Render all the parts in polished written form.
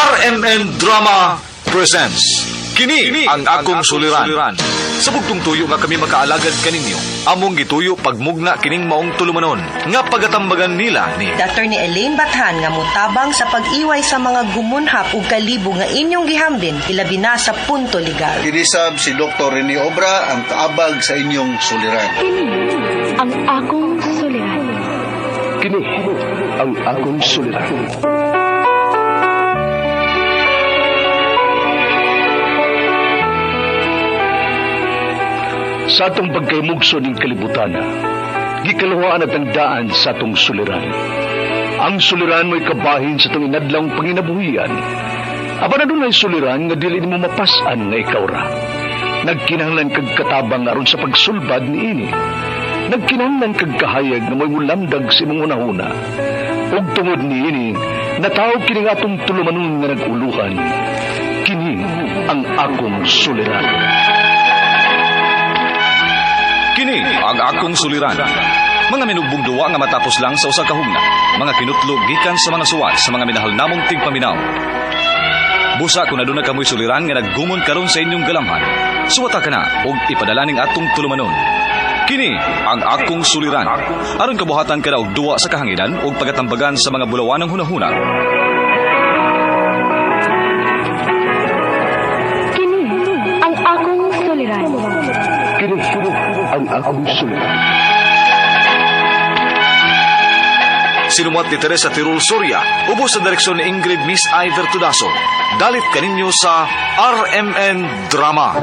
RMN Drama presents Kini ang akong suliran. Sa bugtong tuyo nga kami makaalagad kaninyo, among gituyo pagmugna kining maong tulumanon nga pagatambagan nila ni Attorney Elaine Bathan nga motabang sa pag-iway sa mga gumunhap ug kalibo nga inyong gihambin ilabi na sa punto legal. Kinisab si Dr. Rene Obra ang kaabag sa inyong suliran. Kini ang akong suliran. Kini ang akong suliran. Sa atong pagkaymugso ning kalibutan, gikaluhaan at ang daan sa atong suliran. Ang suliran mo'y kabahin sa atong inadlawng panginabuhian. Apan adunay suliran nga dili nimo mapas-an nga ikaw ra. Nagkinahanglan kag katabang aron sa pagsulbad niini. Nagkinahanglan kag kahayag nga mo'y mulamdag sa imong hunahuna. Ug tungod niini, natawag kini nga atong tulumanon nga nag-uluhan. Kini ang akong suliran. Kini ang akong suliran. Mga minugbong duwa nga matapos lang sa usa ka hugna. Mga kinutlo gikan sa mga suwat sa mga minahal namong tigpaminaw. Busa kung aduna kamoy suliran nga naggumon karon sa inyong galamhan. Suwata ka na ug ipadala ning atong tulumanon. Kini ang akong suliran. Aron kabuhatan ka na og duwa sa kahanginan ug pagatambagan sa mga bulawanang hunahuna. Kini ang akong suliran. Kini ang akong suliran. Sinumat ni Teresa Tirul Soria, ubos sa direksyon ni Ingrid Miss Iver Tudaso. Dalit kaninyo sa RMN Drama.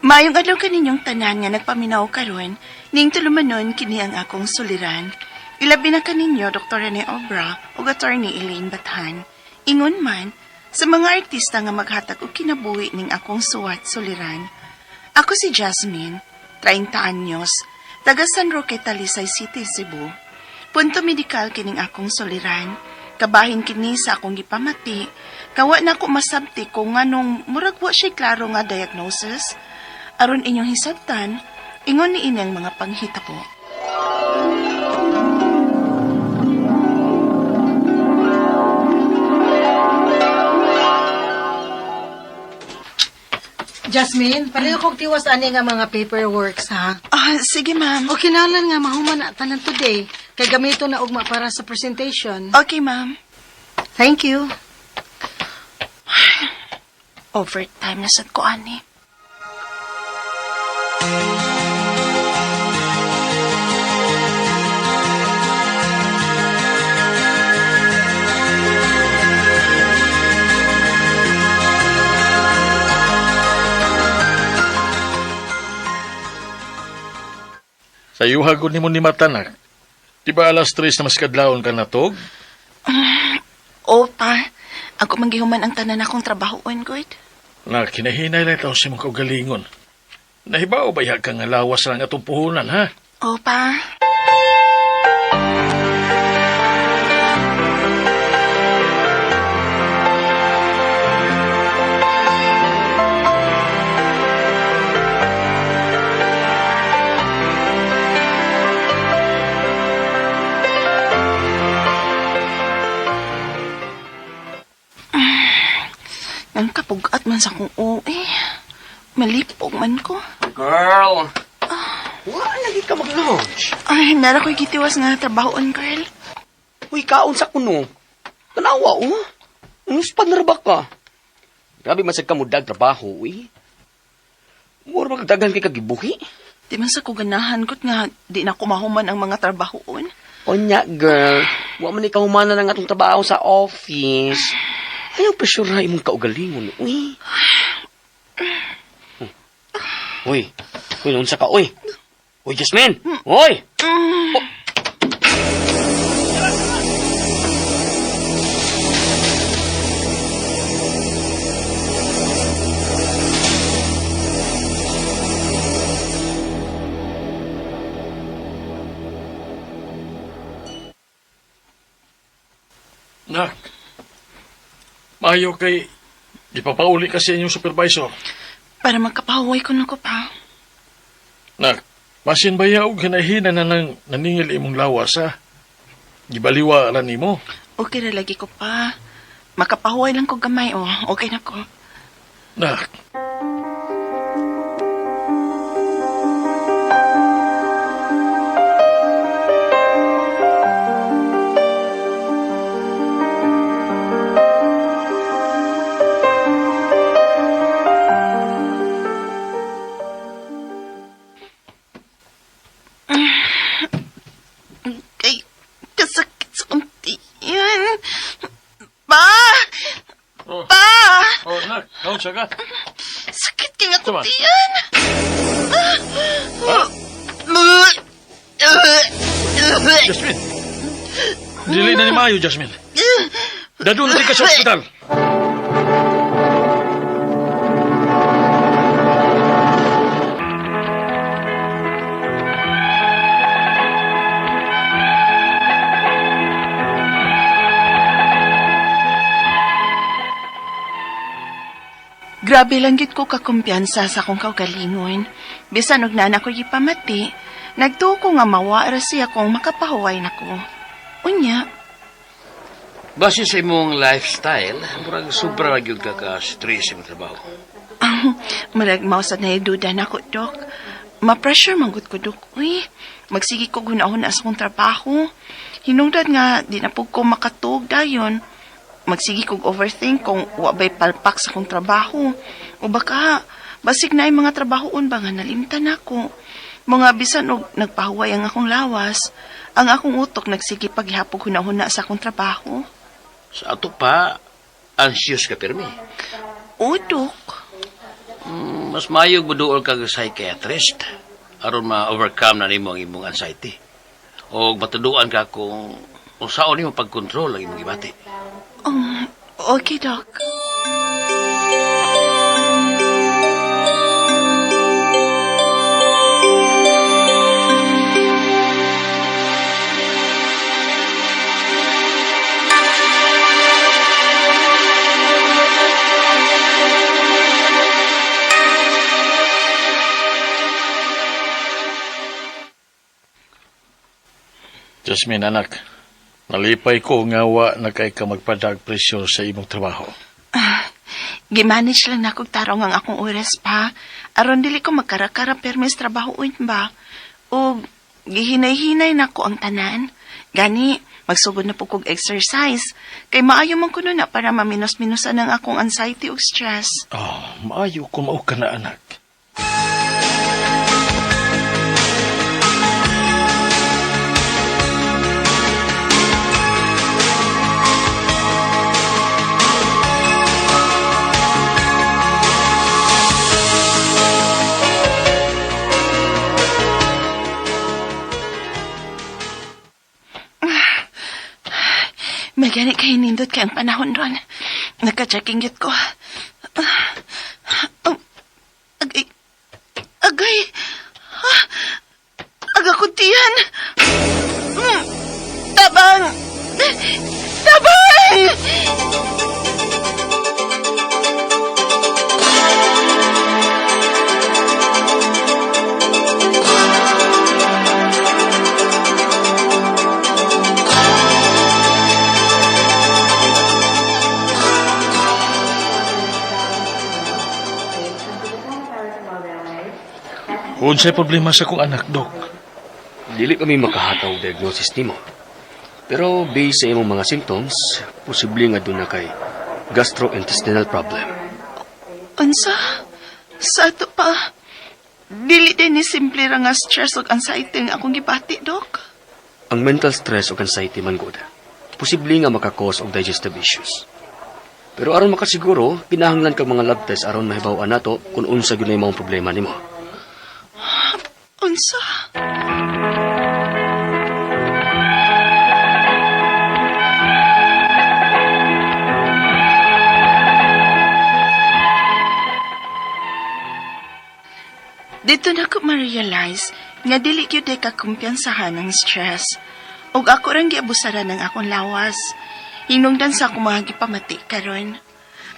Maayong adlaw kaninyong tanan nga nagpaminaw karon, ning tulumanon kini ang akong suliran. Ilabi na kaninyo Dr. Rene Obra ug Attorney Elaine Bathan. Ingon man sa mga artista nga maghatag og kinabuhi ning akong suwat suliran. Ako si Jasmine, 30 anyos, taga San Roque, Talisay City, Cebu. Punto medikal kining akong suliran. Kabahin kini sa akong gipamati. Kawa na ko masabti kung nganong murag wa siya klaro nga diagnosis. Aron inyong hisabtan, ingon ni inyang mga panghitabo. Jasmine, pareho kong tiwas ani nga mga paperworks ha. Ah, sige ma'am. O kinalan nga mahuman na tanan today kay gamito na ugma para sa presentation. Okay ma'am. Thank you. Overtime na sad ko ani. Sa iyuha ko nimo ni matanak. Di ba 3:00 na mas kadlawon ka natog? O pa, ako manggihuman ang tanan akong trabahoon, good. Na kinahinay lang taon sa imong kaugalingon. Nahibaw ba iha ka nga lawas lang atong puhunan, ha? O pa. Ang kapugat man sa kong uwi. Malipog man ko. Girl! Wala lagi ka mag-lunch. Ay, nara ko'y gitiwas nga trabahoon, girl. Uy, kaon sa kuno. Tanawa, oh. Unuspad na ba ka? Grabe man sad ka mudag trabaho, uy. Mura magdagan kay kagibuhi. Di man sa kuganahan ko't nga di na kumahuman ang mga trabahoon. Onya, girl. Wa man ikaw humana ng atong trabaho sa office. Ayaw pressure na imong kaugalingon, uy. Uy, uy, unsa ka, uy. Uy, Jasmine! Uy! Oh. Nak, maayo kay ipapauli kasi inyong supervisor. Para magkapahuway ko na ko pa. Nak, masin ba ya og hinahina na nang naningil imong lawas, ha? Gibaliwa ra nimo. Okay ra lagi ko pa. Makapahuway lang ko gamay, oh. Okay na ko. Nak, Kay, kasakit sa kong tiyan. Pa! Oh. Pa! Oh, nak, naunsa ka? Sakit kay nga Tama. kong tiyan. Jasmine! Dili na ni Mayo, Jasmine. Dadun ka sa ospital. Grabe lang gid ko kakumpiyansa sa akong kaugalingon. Bisan og nana ko gipamati, nagtuo ko nga mawa ra siya kung makapahuway nako. Unya, Base sa imong lifestyle, murag sobra ra gyud ka ka-stress sa imong trabaho. Murag mao sad na duda nako, Dok. Ma-pressure man gud ko, Dok. Uy, magsige ko gunahon na sa akong trabaho. Hinungdan nga, di na pud ko makatuog dayon. Magsige kog overthink kung wa ba'y palpak sa akong trabaho. O baka, basig na mga trabahoon ba nga nalimtan nako. Mga bisan og nagpahuway ang akong lawas, ang akong utok nagsige paghapog hunahuna sa akong trabaho. Sa ato pa, anxious ka pirmi. O, Dok. Mas maayo moduol kag psychiatrist aron ma-overcome na nimo ang imong anxiety. O matuduan ka kung unsaon nimo pagkontrol ang imong gibati. Okay, Dok. Jasmine, anak, nalipay ko nga wa na kay ka magpadag pressure sa imong trabaho. Gimanage lang na kog tarong ang akong oras pa. Aron dili ko magkarakara permis trabahoon ba. O gihinay-hinay na ko ang tanan. Gani, magsugod na po kog exercise. Kay maayo man kuno na para maminos-minusan ang akong anxiety ug stress. Oh, maayo kung mao ka na, anak. Magani kay nindot kay ang panahon ron. Nagka-checking yun ko. Oh, agay. Agay. Ah, Agakuntihan. Tabang. Tabang! Unsay problema sa akong anak, Dok? Dili kami makahataw diagnosis nimo. Pero based sa imong mga symptoms, posible nga doon na kay gastrointestinal problem. Unsa? Sa ato pa. Dili din ni simple ra nga stress ug anxiety ang akong gibati, Dok. Ang mental stress o anxiety man gud, posible nga makakause og digestive issues. Pero aron makasiguro, kinahanglan kag mga lab test aron mahibaw-an nato kung unsa gyud na imong problema nimo. Unsa? Dito na ko ma-realize nga dili gyud day kakumpiyansahan ang stress. Ug ako rang giabusaran ang akong lawas. Hinungdan sa akong mga gipamati karon.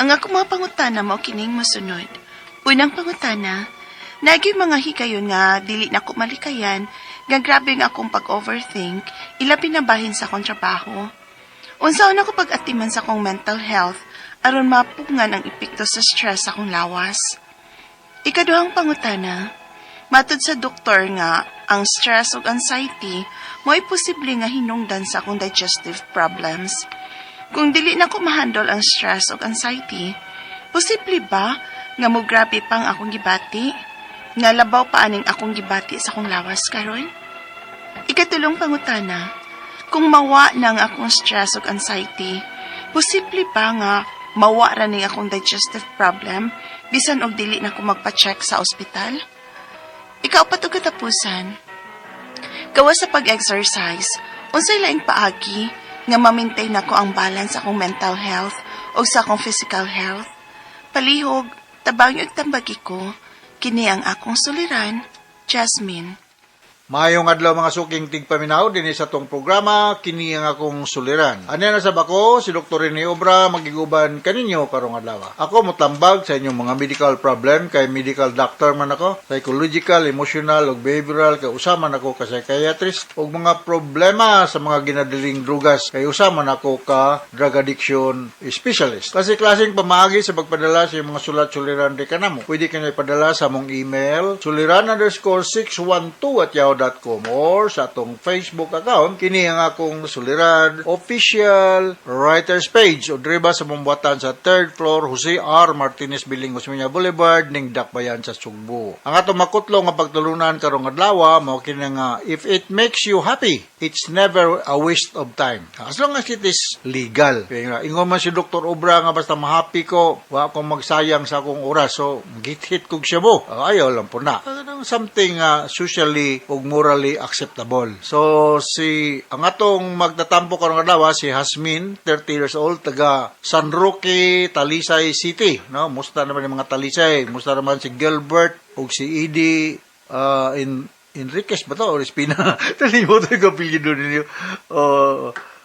Ang akong mga pangutana mao kining mosunod. Unang pangutana, naging mga higayon nga dili na ko malikayan nga grabe nga akong pag-overthink, ilabi na bahin sa akong trabaho. Unsaon nako pag-atiman sa akong mental health aron mapugngan ang epekto sa stress sa akong lawas? Ikaduhang pangutana, matud sa doktor nga ang stress ug anxiety mo'y posible nga hinungdan sa akong digestive problems. Kung dili na ko mahandle ang stress ug anxiety, posible ba nga mo grabe pang akong gibati? Nga labaw pa aning akong gibati sa akong lawas karon? Ikatulong pangutana, kung mawa na ang akong stress ug anxiety, posible ba nga mawa ra ning akong digestive problem bisan og dili na ko magpa-check sa ospital? Ikaupat ug katapusan, gawas sa pag-exercise, unsay laing paagi nga ma-maintain nako ang balance sa akong mental health o sa akong physical health? Palihog, tabangi ug tambagi ko, kini ang akong suliran, Jasmine. Maayong adlaw, mga suking tigpaminaw, dinhi sa atong programa "Kini ang Akong Suliran". Ania na sab ako, si Dr. Rene Obra, magiguban kaninyo karong adlaw. Ako motambag sa inyong mga medical problem kay medical doctor man ako, psychological, emotional ug behavioral kay usa man ako ka psychiatrist, ug mga problema sa mga ginadiling drugas kay usa man ako ka drug addiction specialist. Kasi klaseng pamaagi sa pagpadala sa inyong mga sulat suliran di kanamo. Pwede kanyo ipadala sa among email suliran_612@yahoo.com or sa atong Facebook account, "Kini ang Akong Suliran Official Writers Page, o diri ba sa mumbuatan sa third floor, Jose R. Martinez Building, Osmeña Boulevard, ning Dakbayan sa Sugbo. Ang atong makutlo nga pagtulunan karong adlaw mao kini nga "If it makes you happy, it's never a waste of time." As long as it is legal. Kaya nga, ingon man si Dr. Obra nga basta ma-happy ko, wa akong magsayang sa akong oras. So, git-hit kog shabu. Ayaw lang po na. Something socially ug morally acceptable. So, si ang atong magtatampo karong adlaw si Hasmin, 30 years old, taga San Roque, Talisay City, no? Musta naman yung mga Talisay? Musta naman si Gilbert ug si Edie in Enriquez ba to or Espina? Nalimutan ko apelyido ninyo.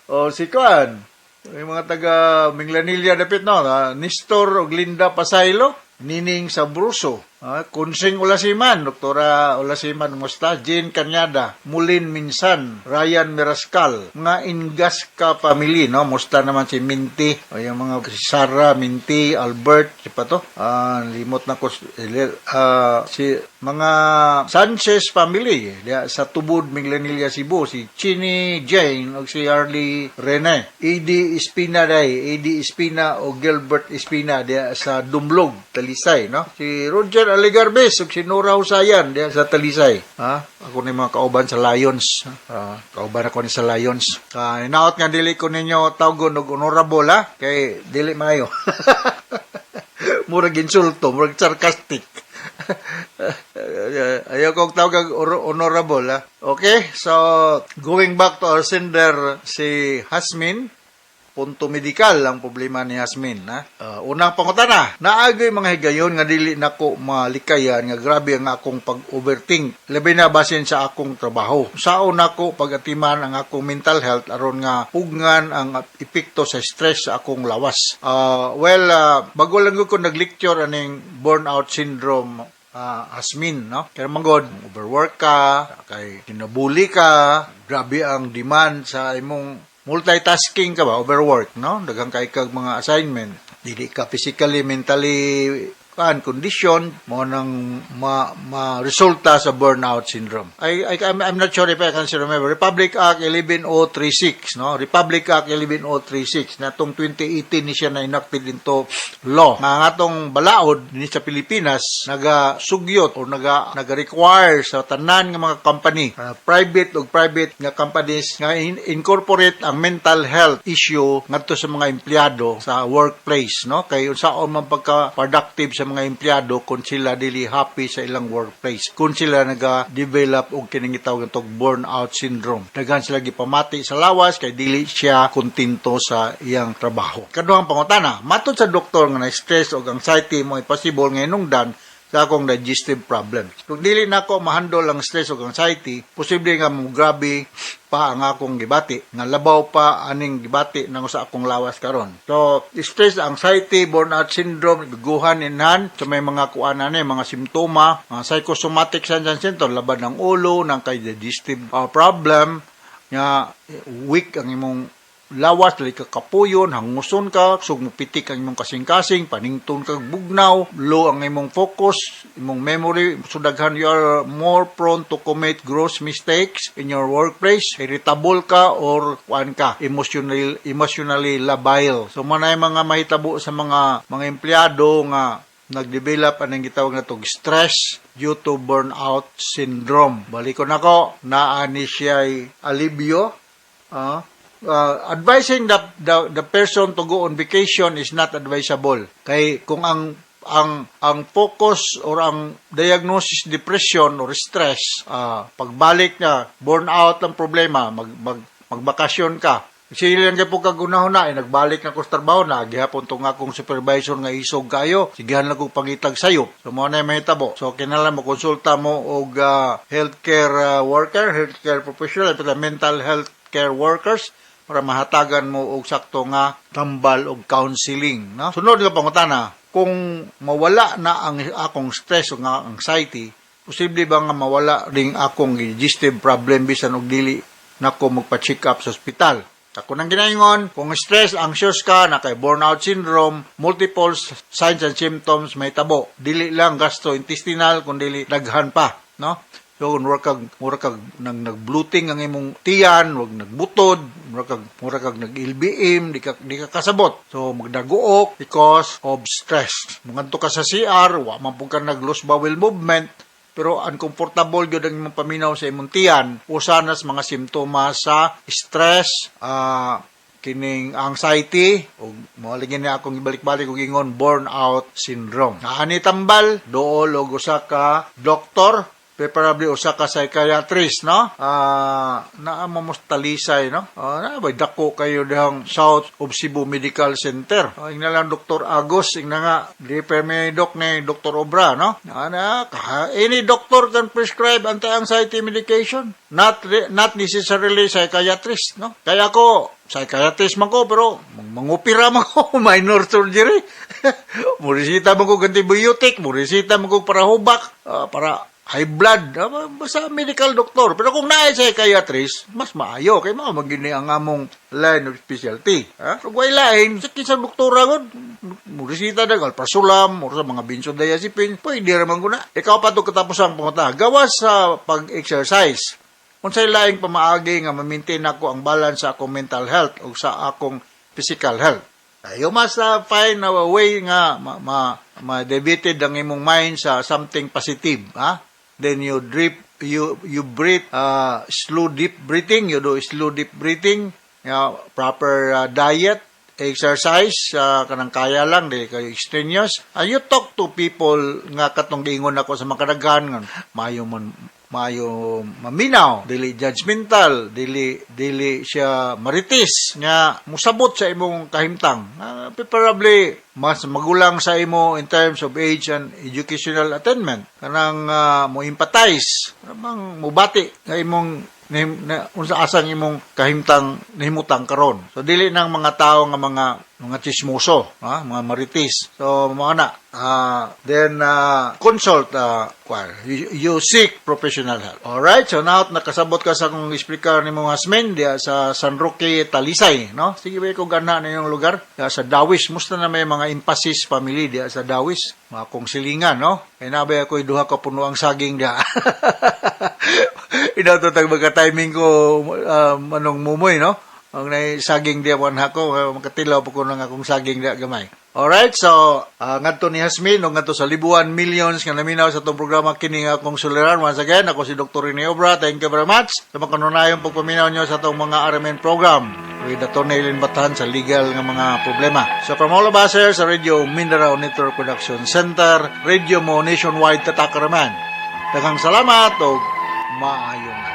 O si Kuan, yung mga taga Minglanilla dapit, no, Nestor ug Linda Pasaylo, Nining Sabruso, Kunsing Ulasiman, Doktora Ulasiman, musta? Jane Canyada, Mulin Minsan, Ryan Mirascal, mga Ingasca family, no? Musta naman si Minty, o yung mga si Sarah, Minty, Albert, si pa to? Limot na ko, si mga Sanchez family, diya sa Tubod, Minglanilla, Cebu, si Chini Jane, o si Harley Rene, Edi Espina day, Edi Espina o Gilbert Espina, diya sa Dumlog, Talisay, no? Si Roger Aligarbes ug si Nora Husayan diya sa Talisay. Ha? Ako ni mga kauban sa Lions. Kauban ako ni sa Lions. Hinaot nga dili ko ninyo tawgon og honorable ha kay dili maayo. Murag insulto, murag sarcastic. Ayaw kong tawag honorable ha. Okay, so going back to our sender si Hasmin, punto medikal ang problema ni Hasmin. Ha? Unang pangutana, naa goy mga higayon nga dili nako malikayan nga grabe ang akong pag-overthink. Labi na basin sa akong trabaho. Saon nako pag-atiman ang akong mental health aron nga pugngan ang epekto sa stress sa akong lawas? Well, bago lang ko nag-lecture aning burnout syndrome, Hasmin, no? Kaya manggod, overwork ka, kay kinabuli ka, grabe ang demand sa imong multitasking ka ba, overwork, no? Daghang kay kag mga assignment. Dili ka physically, mentally kan condition mo nang ma resulta sa burnout syndrome. I'm not sure if I can still remember. Republic Act 11036, no? Republic Act 11036 na tong 2018 ni siya na enacted into law. Nga ang atong balaod ni sa Pilipinas naga sugyot or naga require sa tanan nga mga company, private ug private nga companies nga incorporate ang mental health issue ngadto sa mga empleyado sa workplace, no? Kay unsaon man pagka productive sa mga empleyado kung sila dili happy sa ilang workplace, kung sila naga-develop og kining gitawag nga burnout syndrome? Daghan sila gipamati sa lawas kay dili siya kontento sa iyang trabaho. Kaduhang pangutana, matod sa doktor nga na stress og anxiety mo possible nga hinungdan sa akong digestive problem. Kung dili nako ma-handle ang stress ug anxiety, posible nga mo grabe pa ang akong gibati, nga labaw pa aning gibati nang sa akong lawas karon. So, stress, anxiety, burnout syndrome, go hand in hand. So, may mga kuan na ni, mga simptoma, mga psychosomatic signs and symptoms, laban ng ulo, ng kay digestive problem, nga weak ang imong lawas, dili ka kapuyon, hanguson ka, sug pitik ang imong kasing-kasing, panington kag bugnaw, low ang imong focus, imong memory, so daghan, you are more prone to commit gross mistakes in your workplace, irritable ka or kuan ka, emotionally labile. So mao na mga mahitabo sa mga empleyado nga nag-develop anang gitawag na tog stress due to burnout syndrome. Balikon nako, naa ni siya alibyo. Advising the person to go on vacation is not advisable. Kay kung ang focus or ang diagnosis depression or stress, pagbalik na burnout ang problema, mag, mag magbakasyon ka. Sige lang kay po kag unahon na, eh, nagbalik na ko sa trabaho na, gihapon tong akong supervisor nga isog kayo, sigihan lang kong pangitag sayop. So mao na mahitabo. So kinahanglan mo konsulta mo og healthcare worker, healthcare professional, pati mental health care workers para mahatagan mo og sakto nga tambal og counseling, no? Sunod nga pangutana, kung mawala na ang akong stress o nga anxiety, posible ba nga mawala ring akong digestive problem bisan og dili nako magpa-check up sa ospital? Ako nang ginaingon, kung stress, anxious ka, na kay burnout syndrome, multiple signs and symptoms may tabo. Dili lang gastrointestinal, kundi daghan pa, no? So, mura kag nag-bloating ang imong tiyan, wag nagbutod, mura kag nag-LBM, di ka kasabot. So, magdaguok because of stress. Mangadto ka sa CR, wa man pud ka nag-loose bowel movement, pero uncomfortable gyud ang imong paminaw sa imong tiyan, usa na sa mga simptomas sa stress, kining anxiety ug mao lagi ni akong ibalik-balik og ingon, burnout syndrome. Ani tambal, duol og usa ka doktor, preferably usa ka psychiatrist, no? Naa mo mos Talisay, no? Naa ba dako kayo dihang South of Cebu Medical Center. Ingna lang Dr. Agos, ingna nga di permi doc ni Dr. Obra, no? Na, any doctor can prescribe anti-anxiety medication. Not necessarily psychiatrist, no? Kaya ako, psychiatrist man ko, pero mangupira man ko, minor surgery. Muresita man ko antibiotic, muresita man ko para hubak, para high blood, basta medical doctor. Pero kung naay psychiatrist, mas maayo. Kay mao man gyud ni ang among line of specialty. Ha? So, way lain, sa kinsa doktora gud, muresita na, alprazolam, or sa mga benzodiazepine, pwede raman ko na. Ikaw pa ito katapos ang panguta. Gawas sa pag-exercise, unsay laing pamaagi nga ma-maintain ako ang balance sa akong mental health o sa akong physical health? You must find a way nga ma-deviated ang imong mind sa something positive, ha? Then you drip you you breathe slow deep breathing, you do slow deep breathing, proper diet, exercise, kanang kaya lang, dili kayo extraneous. And you talk to people nga katong giingon ako sa makadaghan nga maayo man, maayo maminaw, dili judgmental, dili siya marites nga musabot sa imong kahimtang. Preferably mas magulang sa imo in terms of age and educational attainment. Kanang mo empathize, kanang mubati nga imong na, unsa asang imong kahimtang nahimutang karon. So dili nang mga tao nga mga chismoso, ha, mga marites. So mga na then consult kwan, you seek professional help. All right, so now nakasabot ka sa akong explicar nimo Hasmin diya sa San Roque, Talisay, no? Sige ba ko gana na yung lugar diya sa Dawis, musta na may mga Emphasis family diya sa Dawis, mga akong silingan, no? Kay nabay ako duha ka puno ang saging diya. Inato tag mga timing ko anong mumoy, no? Ang nay saging diya wan ako, makatilaw po ko ng akong saging diya gamay. Alright, so ngadto ni Hasmin ug ngadto sa libuan millions nga naminaw sa atong programa kini nga akong suliran. Once again, ako si Dr. Rene Obra. Thank you very much sa makanunayong pagpaminaw nyo sa atong mga RMN program with Atty. Eileen Batan sa legal nga mga problema. So from all of us here sa Radio Mindanao Network Production Center, Radio mo nationwide tatakaraman. Daghang salamat ug maayong